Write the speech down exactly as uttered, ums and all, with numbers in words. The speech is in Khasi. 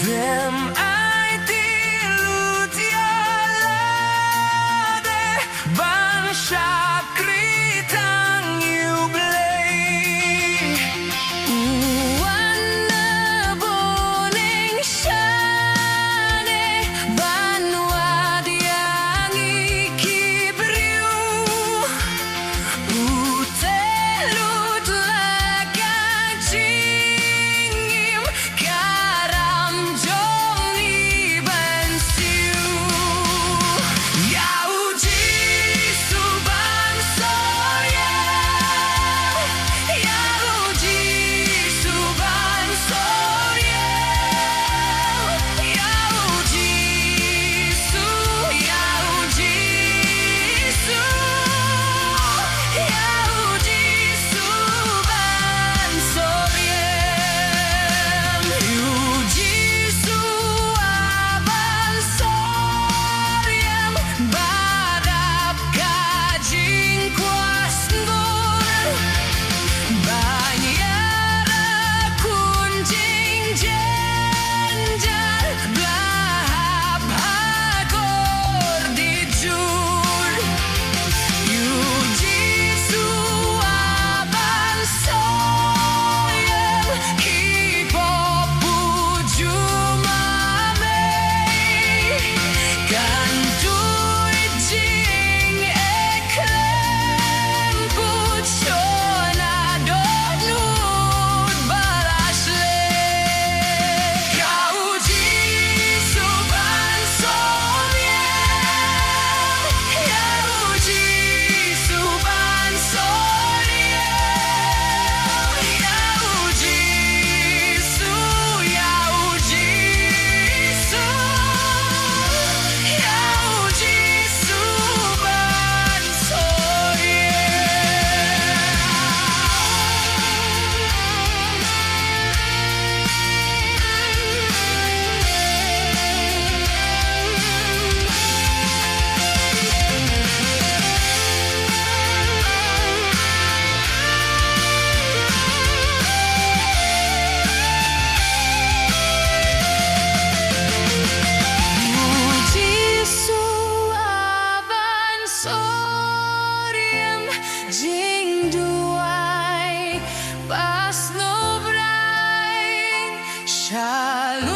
Lem aiti lut ïa lade ban shakri tang ïa U Blei. U wan na bneng shane ban wad ïa ngi ki briew. U te lut la ka jingim, ka ram jong ngi ban siew. Ïa U Jisu ban sor ïa, ïa U Jisu ban sor ïa, ïa U Jisu, ïa U Jisu, ïa U Jisu ban sor ïa, ïa U Jisu a ban sor ïa, ba dap ka jingkhuasngur. Ban ïa ra khun jingjynjar ba la hap ha kordit jur. Ïa U Jisu a ban sor ïa ki pop u jumamei. Kan duh jingeh khlem put shon na dohnud ba la shlei. Ïa U Jisu ban sor ïa, ïa U Jisu ban sor ïa, ïa U Jisu, ïa U Jisu, ïa U Jisu ban sor ïa. U Jisu a ban sor ïa, jingduwai ba sngewbha. Shalom.